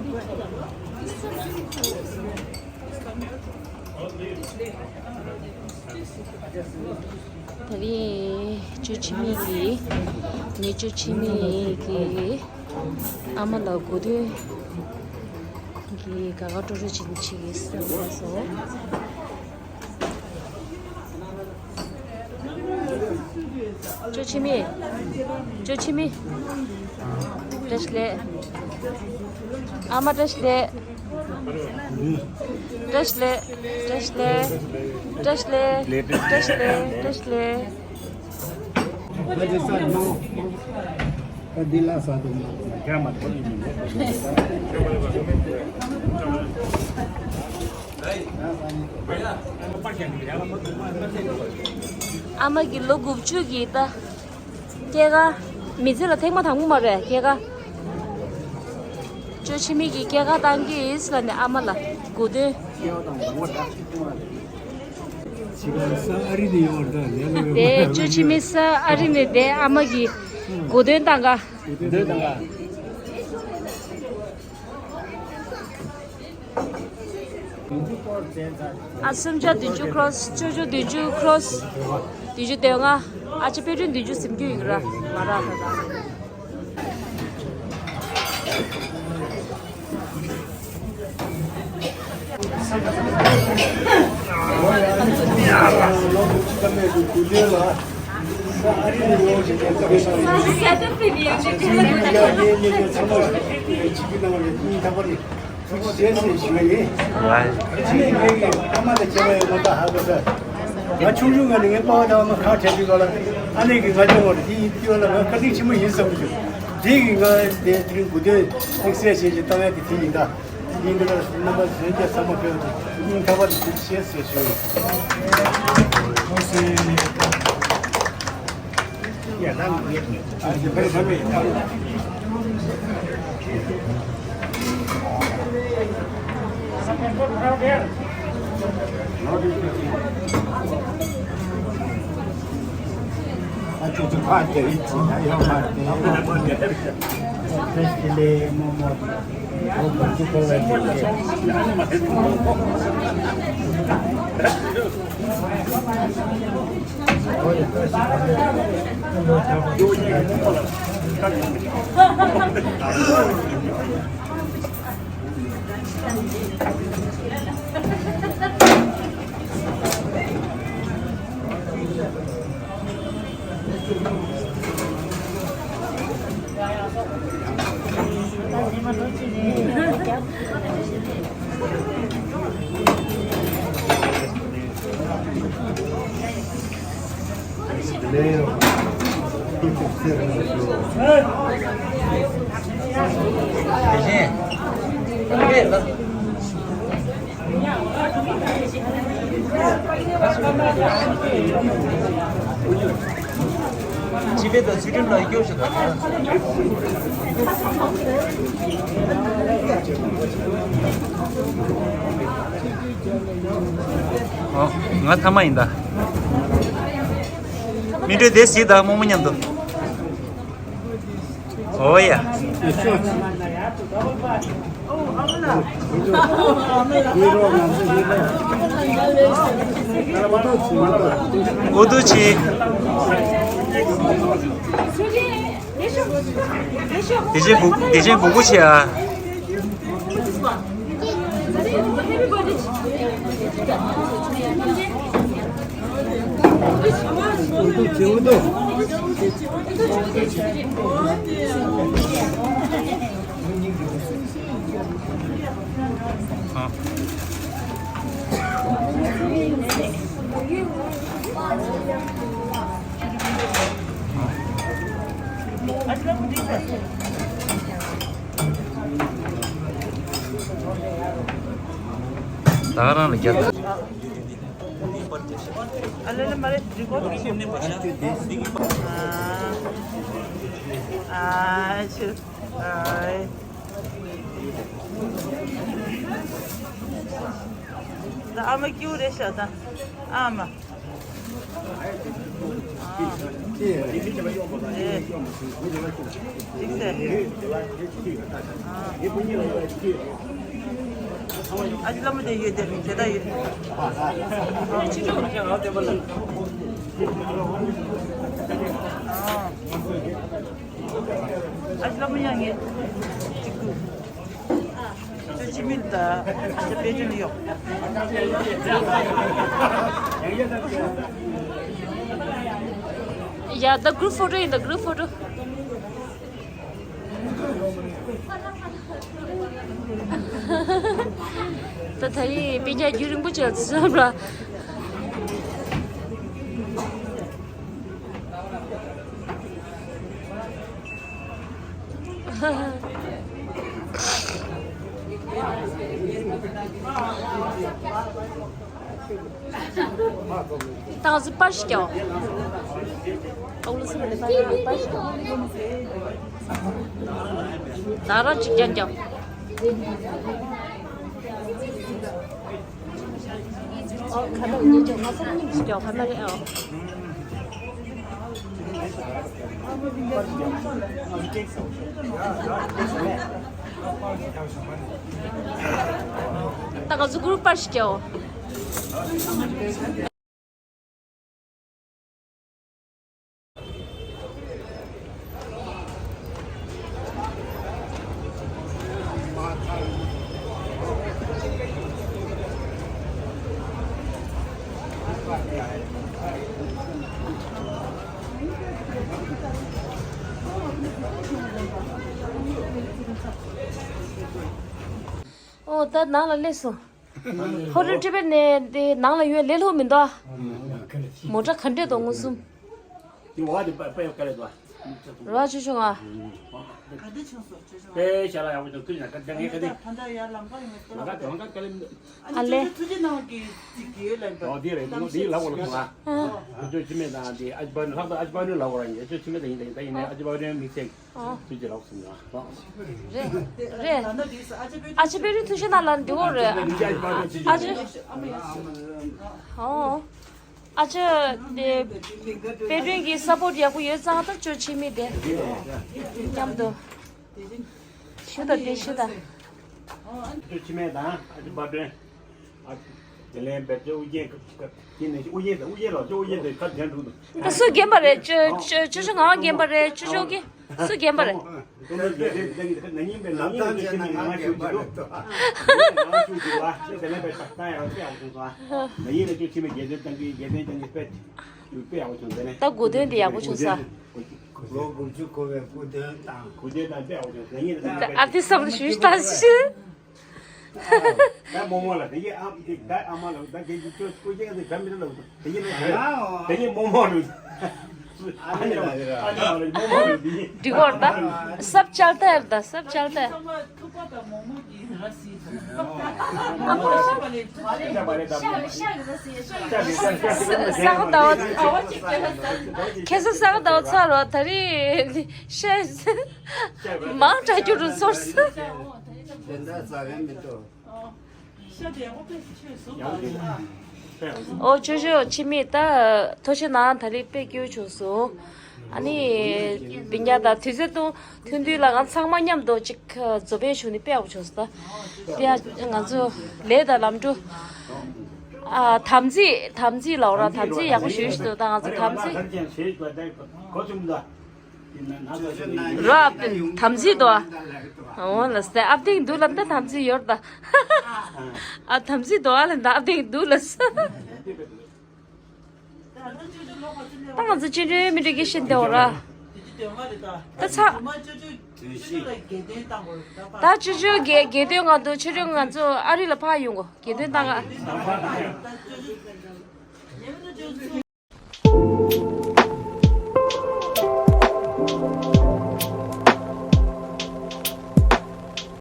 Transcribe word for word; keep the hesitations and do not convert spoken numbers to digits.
ད་རིང་ཅོ་ཆི་མི་གིས། ངའི་ཅོ་ཆི་མི་གིས་ཨ་མ་ལ་གོ་དོན་གྱི་དགའ་དགའ་སྤྲོ་སྤྲོ་བྱེད་ཀྱི་ཟེར་སོང་། ཅོ་ཆི་མི། ཅོ་ཆི་མི། བཀྲ་ཤིས་བདེ་ལེགས། ཨ་མ་བཀྲ་ཤིས་བདེ་ལེགས། བཀྲ་ཤིས་བདེ་ལེགས། བཀྲ་ཤིས་བདེ་ལེགས། བཀྲ་ཤིས་བདེ་ལེགས། བཀྲ་ཤིས་བདེ་ལེགས། བཀྲ་ཤིས་བདེ་ལེགས། ཨ་མ་གི་ལོ་དགུ་བཅུ་གི་ད་སྐྱེས་སྐར། མི་ཚེ་ལ་ཐེངས་མ་དང་པོ་མ་རེད་སྐྱེས་སྐར། ཅོ་ཆི་མི་གི་སྐྱེས་སྐར་བཏང་གི་ཡིན་ཟེར་ནས་ཨ་མ་ལ་གོ་དོན། དེ་ཅོ་ཆི་མི་ས་ཨ་རི་ནས་དེ་ཨ་མ་གི་གོ་དོན་བཏང་ག། ཨ་སུམ་བརྒྱ་བདུན་ཅུ་ཁྲོས། ཅོ་ཅོ་བདུན་ཅུ་ཁྲོས། བདུན་ཅུ་དོན་ལྔ། ཨ་ཅེ་དཔལ་སྒྲོན་བདུན་ཅུ་ཟིན་རྒྱུ་ཡིན་ར་མ་ར་ར་ར། ཐུགས་རྗེ་ཆེ་ཞུ་ཡིན། ཅི་ངེད་ཀྱི་ཨ་མ་དང་ཁྱེད་རང་ཡང་མ་གཏོགས་ཧ་གོ་ས། ང་ཆུང་ཆུང་ངང་ནས་ངའི་པ་ཕ་དང་ཨ་མ་ཁ་བྲལ་དུས་སྐབས་ལ་ཨ་ནེ་གིས་ང་སྐྱོང་བར་དེ་ཡིན་དུས་ལ་ང་བཀའ་དྲིན་ཆེན་པོ་ཡིན་བསམ་གྱི་འདུག་དེ་གིས་ང་དེ་དེ་རིང་གོ་དོན་དམིགས་བསལ་བྱས་ཀྱི་གཏོང་ཡ་དེ་དེ་ཡིན། ད་ཡིན་འདི་ལ་རྣམ་པ་གཞན་གྱི་ཚང་མ་ཕེབས་ཏེ་སྙིང་ཐག་པ་ནས་ཐུགས་རྗེ་ཆེ་ཟེར་ཞུ། ཨོ། ང་ཐ་མ་ཡིན་ད། མི་འགྲོ་དེ་གཟིགས་ད་རྨོ་མོ་མཉམ་དུ། ཨོ་ཡ། ཨུ་ཏུ་ཆི། དེ་བཞིན་སྦུག་དེ་བཞིན་སྦུག་པོ་ཆེ་ཨ། ད་ག་རང་ལ་རྒྱབ། ཨ་ལེ་ལེ་མ་རེད། འགྲིག་གོ། ཨ་ཨ་ཆུ། ཨ་ད་ཨ་མ་སྐྱིད་པོ་རེད་ཤག་ད། ཨ་མ། ཨ་ཨེ། ཨ་ཅེ་ལྷ་མོ་དེ་ཡོད་དེ་དེ་ད་ཡོད། ཨ་ཅེ་ལྷ་མོ་ཡང་ངས་གཅིག་ཏུ། ཁྱོད་ཕྱི་མིག་ད་ཁྱོད་དཔེ་སྐྲུན་ཡོད། Yeah, the group photo, in the group photo. ད་ད་རེས་སྤུན་ཀྱག་རྒྱུན་རིང་པོ་བྱས་ཚར་བ། ད་ང་ཚོ་པར་ཞིག་རྒྱག་འོ། ཨོ་ལོ་སི་མ་ནི་པར་ཞིག་རྒྱག་ད་རང་ཅིག་རྒྱག་རྒྱག་ཨོ་ཁ་ལག་ཉིད་ཀྱང་ང་ཚོ་གཉིས་ཀྱི་ཁ་ལག་རེད་ཨོ། ད་ང་ཚོ་གུ་རུབ་པར་ཞིག་རྒྱག་ཨོ། ཨོ་ད་ནང་ལ་སླེབས་སོང་། ཧོ་རི་ཊི་བེཊ་ནས་དེ་ནང་ལ་ཡོད་ལས་སླ་པོ་མི་འདུག་མོ་ཊ་ག་འདྲས་འདུག་མངོན་སུམ། ར་ཆུ་ཆུ་ང་། ཨ་ལེ། ཨ། རེད། རེད། ཨ་ཅེ་དཔལ་སྒྲོན་ཐུགས་རྗེ་གནང་ལ་འདི་འོ་རེད། ཨ་ཅེ། ཨོ། ཨ་ཅེ་དེ། དཔལ་སྒྲོན་གྱི་སཔོར་ཊི་ཡག་པོ་ཡོད་ཙང་ད་ཅོ་ཆི་མི་དེ། མཉམ་དུ། ཞུ་དང་དེ་ཞུ་དང་། ཅོ་ཆི་མི་དང་ཨ་ཅེ་དཔལ་སྒྲོན། ཨ། དེ་ལན་བེད་སྤྱོད་ཨུ་རྒྱན་སྐབས་སྐབས་དེ་ནས་ཨུ་རྒྱན་དང་ཨུ་རྒྱན་ལགས་ཅོ་ཨུ་རྒྱན་དེ་ཁ་རྒྱན་འགྲོ་འདུག་ད་སུ་རྒན་པ་རེད། ཅོ་ཅོ་ཅོ་ཅོ་ང་རྒན་པ་རེད། ཅོ་ཅོ་གི་སུ་རྒན་པ་རེད། ད་ལྟ་ཅོ་ཆི་མི་ང་ང་ཞུ་གི་འདུག་ང་ཞུ་གི་བ་དེ་ལན་བེད་སྤྱོད་ད་ཡང་དཔེ་ཡག་པོ་བྱུང་སོང་། ང་ཡིན་ན་ཅོ་ཆི་མི་རྒྱལ་དོན་བཏང་གི་རྒྱལ་དོན་བཏང་གི་དཔེ་དཔེ་ཡག་པོ་བྱུང་། དེ་ནས་ད་གོ་དོན་དེ་ཡག་པོ་བྱུང་ས། ལོ་དགུ་བཅུ་འཁོར་བའི་སྐུ་དོན་དང་། སྐུ་དོན་དང་དཔེ་ཡག་པོ་བྱུང་། ང་ཡིན་ན་ད་ཨ་ཏི་བསམ་བློ་ཞུ་ད་ཤི། ད་རྨོ་མོ་ལ་དེ་ཡི་ཨ་ད་ཨ་མ་ལ་ད་དེ་ཅི་ཅོ་སྐུ་རྒྱལ་དེ་ག་མི་ལ་དེ་ཡི་ལ་དེ་ཡི་རྨོ་མོ་ལ་ཨ་ནི་ལ་ཨ་ནི་ལ་རྨོ་མོ་ལ་དེ་ཡི་འདི་གོར་ད་སབ་ཅལ་ཏེར་ད་སབ་ཅལ་ཏེར། ཐུག་པ་དང་མོག་མོག་གི་ར་སི་དང་། ཤ་ཤ་གི་ར་སི་ཤ་གི་ར་སི། ས་ག་ཟླ་བ་ཁ་སང་ས་ག་ཟླ་བ་ཚར་བ་ད་རེས་ཤ་མང་དྲགས་རྒྱུ་རུ་ཚོར་སོང་། དེ་འདྲ་ཟ་མཁན་མི་འདུག་ཨོ་ཅོ་ཅོ་ཆི་མི་ད་ཐུགས་རྗེ་གནང་། ད་རེས་དཔེ་སྐྱིད་པོ་བྱུང་སོང་། ཨ་ནི་སྤུན་ཀྱག་ད་དུས་ཚོད་ཐུང་ཐུང་དུས་ལ་ང་ཚང་མ་མཉམ་དུ་ཅིག་མཛོ་དཔོན་བྱུང་ནས་དཔེ་ཡག་པོ་བྱུང་སོང་ད། དེ་ཡང་ང་ཚོ་ལས་དང་ལམ་འགྲོ། ཨ་དམ་ཚིག་དམ་ཚིག་ལབ་ར། དམ་ཚིག་ཡག་པོ་ཞུས་ཤིག་འདུག་ད་ང་ཚོ་དམ་ཚིག་ར་དམ་ཚིག་དོ། འོ་ལ་སྟེ་ཨབ་ཏིང་འདུག་ལ་ད་དམ་ཚིག་ཡོད་ད། ཨ་དམ་ཚིག་དོ་ཨ་ལ་ད་ཨབ་ཏིང་འདུག་ལ་ས། ད་ང་ཚོ་ཅི་འདྲའི་མི་འདྲ་གི་ཤེས་འདེའོ་ར། ད་ཚ། ད་ཅོ་ཅོ་དགེ་དགེ་དོན་ང་ཚོ་ཅོ་ཅོ་ང་ཚོ་ཨ་རི་ལ་ཕར་ཡོང་གོ་དགེ་དོན་བཏང་ག